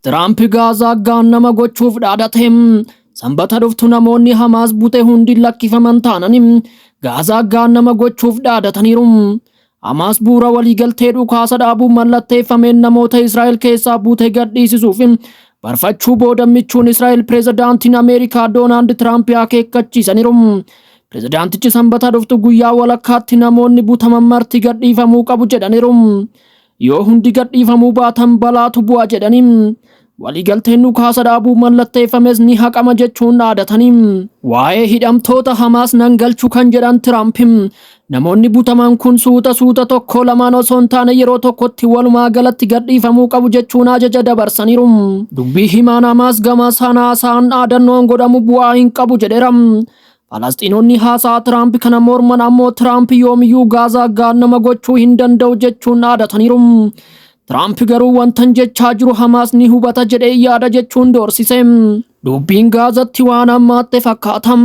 Tiraamp Gaazaa gaannama gochuuf dhaadate. Sanbata dhuftu namoonni Hamaas bute hundi lakkifaman taanani Gaazaa gaannama gochuuf dhaadataniiru. Hamaas bu'uura waliigaltee dhukaasa dhaabuu mallatteeffameen namoota Israa'el keessaa bute gadhiisisuuf barfachuu booda michuun Israa'el pireezidaantiin Ameerikaa Doonaald Tiraamp akeekkachiisaniiru. Pireezidaantichi sanbata dhuftu guyyaa walakkaatti namoonni butaman marti gadhiifamuu qabu jedhaniiru. Yoo hundi gadhiifamuu baatan balaatu bu'a jedhanii waliigalteen dhukaasa dhaabuu mallatteeffames ni haqama jechuun dhaadatanii. Waa'ee hidhamtoota Hamaas nan galchu kan jedhan Tiraamp namoonni butaman kun suuta suuta tokko lamaan osoo hin taane yeroo tokkotti walumaa galatti gadhiifamuu qabu jechuun ajaja dabarsaniiru. Dubbii himaan Hamaas gama sanaa isaan dhaadannoon godhamu bu'aa hin qabu jedheera. Falasxiinonni haasaa Tiraamp kana morman ammoo Tiraamp yoomiyyuu Gaazaa gaannama gochuu hin danda'u jechuun dhaadataniiru. Tiraamp garuu wantan jechaa jiru Hamaas ni hubata jedhee yaada jechuun doorsise. Dubbiin Gaazatti waan hammaatte fakkaata.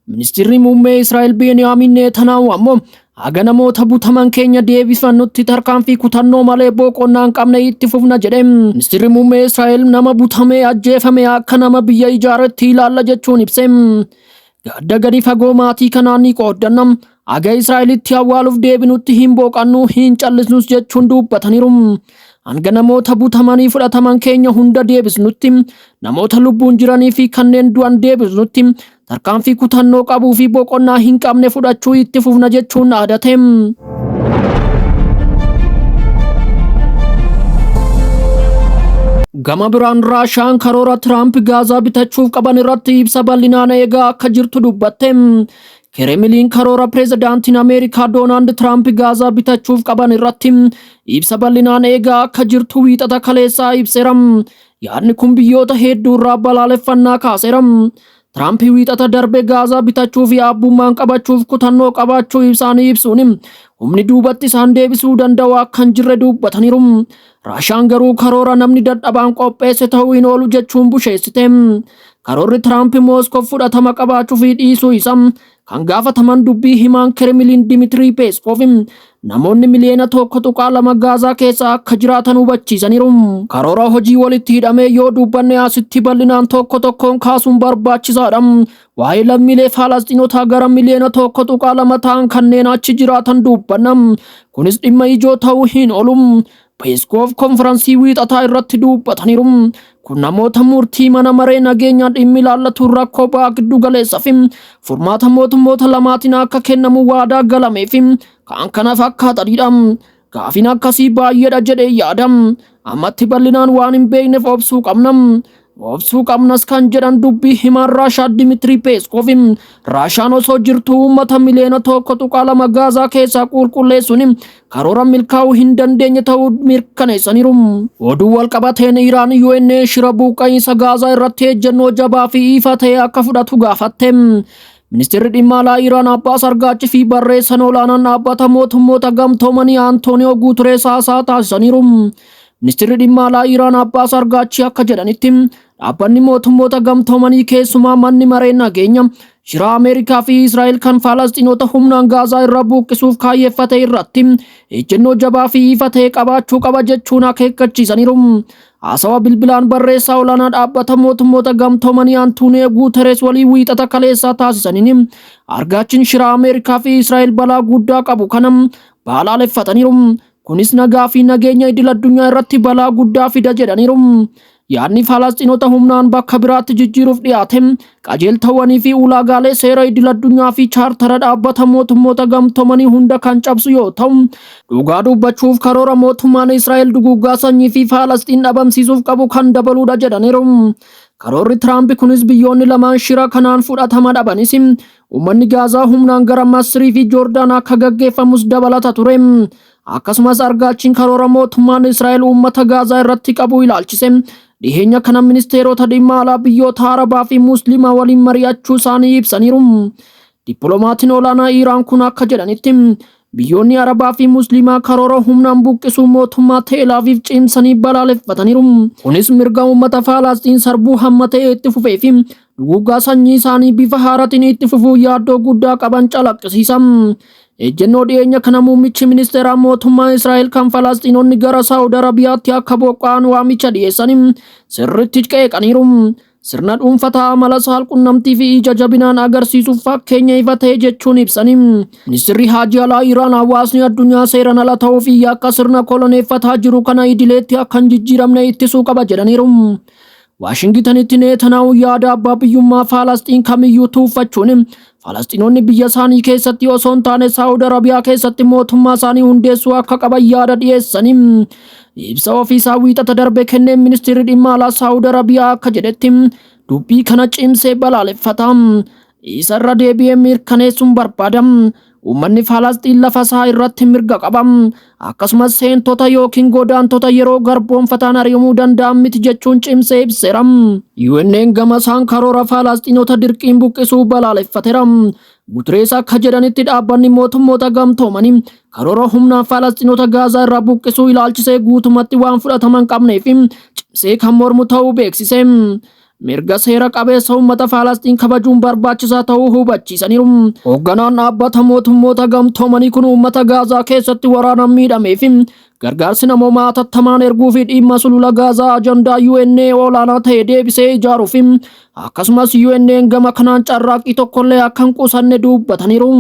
Ministeerri muummee Israa'el Beeniyaamin Netanyahu ammoo haga namoota butaman keenya deebifannutti tarkaanfii kutannoo malee boqonnaa hin qabne itti fufna jedhe. Ministeerri muummee Israa'el nama butamee ajjeefame akka nama biyya ijaaretti ilaalla jechuun ibse. Gadda gadi fagoo maatii kanaan ni qooddanna. Haga Israa'elitti awwaaluuf deebinutti hin boqannu hin callisnus jechuun dubbataniiru. Hanga namoota butamanii fudhataman keenya hunda deebisnutti, namoota lubbuun jiranii fi kanneen du'an deebisnutti tarkaanfii kutannoo qabuu fi boqonnaa hin qabne fudhachuu itti fufna jechuun dhaadate. Gama biraan Raashaan karoora Tiraamp Gaazaa bitachuuf qaban irratti ibsa bal'inaan eegaa akka jirtu dubbatte. Kremliin karoora pireezidaantiin Ameerikaa Doonaald Tiraamp Gaazaa bitachuuf qaban irratti ibsa bal'inaan eegaa akka jirtu wiixata kaleessaa ibseera. Yaadni kun biyyoota hedduu irraa balaaleffannaa kaaseera. Tiraamp wiixata darbe Gaazaa bitachuu fi abbummaan qabachuuf kutannoo qabaachuu isaanii ibsuun humni duubatti isaan deebisuu danda'u akka hin jirre dubbataniiru. Raashaan garuu karoora namni dadhabaan qopheesse ta'uu hin oolu jechuun busheessite. Karoorri Tiraamp Mooskoof fudhatama qabaachuu fi dhiisuu isaa kan gaafataman dubbii himaan Kremlin Dimitirii Peeskoof namoonni miliyoona 1.2 Gaazaa keessa akka jiraatan hubachiisaniiru. Karoora hojii walitti hidhamee yoo dubbanne asitti bal'inaan tokko tokkoon kaasuun barbaachisaadha. Waa'ee lammiilee Falasxiinotaa gara miliyoona 1.2 ta'an kanneen achi jiraatan dubbanna. Kunis dhimma ijoo ta'uu hin oolu. Peeskoof konfiraansii wiixataa irratti dubbataniiru. Kun namoota murtii mana maree nageenya dhimmi ilaallatu rakkoo ba'a giddu galeessaa fi furmaata mootummoota lamaatiin akka kennamu waadaa galamee fi kan kana fakkaatanidha. Gaafiin akkasii baay'eedha jedhee yaada. Ammatti bal'inaan waan hin beekneef obsuu qabna. Obsuu qabnas kan jedhan dubbii himaan Raashaa Dimitirii Peeskoof Raashaan osoo jirtu uummata miliyoona 1.2 Gaazaa keessaa qulqulleessuun karoora milkaa'uu hin dandeenye ta'uu mirkaneessaniiru. Oduu wal qabateen Iraan UN shira buqqa'iinsa Gaazaa irratti ejjennoo jabaa fi ifa ta'e akka fudhatu gaafatte. Ministeerri dhimma alaa Iraan Abbaas Argaachi fi barreessaan olaanaan dhaabbata mootummoota gamtoomanii Antooniyoo Guuterees haasaa taasisaniiru. Ministeerri dhimma alaa Iraan Abbaas Argaachi akka jedhanitti dhaabbanni mootummoota gamtoomanii keessumaa manni maree nageenya shira Ameerikaa fi Israa'el kan Falasxiinota humnaan Gaazaa irraa buqqisuuf kaayyeeffate irratti ejjennoo jabaa fi ifa ta'e qabaachuu qaba jechuun akeekkachiisaniiru. Haasawa bilbilaan barreessaa olaanaa dhaabbata mootummoota gamtoomanii Antooniyoo Guuterees waliin wiixata kaleessaa taasisaniin Argaachiin shira Ameerikaa fi Israa'el balaa guddaa qabu kana balaaleffataniiru. Kunis nagaa fi nageenya idil addunyaa irratti balaa guddaa fida jedhaniiru. Yaadni Falasxiinota humnaan bakka biraatti jijjiiruuf dhiyaate qajeeltawwanii fi ulaagaalee seera idil addunyaa fi chaartara dhaabbata mootummoota gamtoomanii hunda kan cabsu yoo ta'u, dhugaa dubbachuuf karoora mootummaan Israa'el duguuggaa sanyii fi Falasxiin dhabamsiisuuf qabu kan dabaluudha jedhaniiru. Karoorri Tiraamp kunis biyyoonni lamaan shira kanaan fudhatama dhabanis uummanni Gaazaa humnaan gara Masrii fi Joordaan akka gaggeeffamus dabalata ture. Akkasumas Argaachiin karoora mootummaan Israa'el uummata Gaazaa irratti qabu ilaalchise dhiheenya kana ministeerota dhimma alaa biyyoota Arabaa fi Musliimaa waliin mari'achuu isaanii ibsaniiru. Dippiloomatiin olaanaa Iraan kun akka jedhanitti biyyoonni Arabaa fi Musliimaa karoora humnaan buqqisuu mootummaa Teel Aviv cimsanii balaaleffataniiru. Kunis mirga uummata Falasxiin sarbuu hamma ta'e itti fufee fi duguuggaa sanyii isaanii bifa haaraatiin itti fufuu yaaddoo guddaa qaban calaqqisiisa. Ejjennoo dhiyeenya kana muummichi ministeeraa mootummaa Israa'el kan Falasxiinonni gara Saawud Arabiyaatti akka boqqa'an waamicha dhiyeessanii sirriitti qeeqaniiru. Sirna dhuunfataa amala saalqunnamtii fi ija jabinaan agarsiisuuf fakkeenya ifa ta'e jechuun ibsanii. Ministeerri Haajii Alaa Iraan hawaasni addunyaa seeran ala ta'uu fi yakka sirna koloneeffataa jiru kana idileetti akka hin jijjiiramne ittisuu qaba jedhaniiru. Waashingitanitti Netanyahu yaada abbaa biyyummaa Falasxiin kamiyyuu tuuffachuun Falasxiinonni biyya isaanii keessatti osoo hin taane Saawud Arabiyaa keessatti mootummaa isaanii hundeessuu akka qaban yaada dhiyeessanii. Ibsa ofiisaa Wiixata darbe kenneen ministeerri dhimma alaa Saawud Arabiyaa akka jedhetti dubbii kana cimsee balaaleffata. Isa irra deebi'ee mirkaneessuun barbaada. Uummanni Falasxiin lafa isaa irratti mirga qaba. Akkasumas seentota yookiin godaantota yeroo garboonfataan ari'amuu danda'an miti jechuun cimsee ibseera. UN'n gama isaan karoora Falasxiinota dirqiin buqqisuu balaaleffateera. Guterres akka jedhanitti dhaabbanni mootummoota gamtoomanii karoora humnaan Falasxiinota Gaazaa irraa buqqisuu ilaalchisee guutumatti waan fudhatama hin qabnee fi cimsee kan mormu ta'uu beeksise. Mirga seera qabeessa uummata Falasxiin kabajuun barbaachisaa ta'uu hubachiisaniiru. Hoogganaan dhaabbata mootummoota gamtoomanii kun uummata Gaazaa keessatti waraanaan miidhamee fi gargaarsi namoomaa hatattamaan erguu fi dhimma sulula Gaazaa ajandaa UN olaanaa ta'e deebisee ijaaruu fi akkasumas UN'n gama kanaan carraaqqii tokkollee akka hin qusanne dubbataniiru.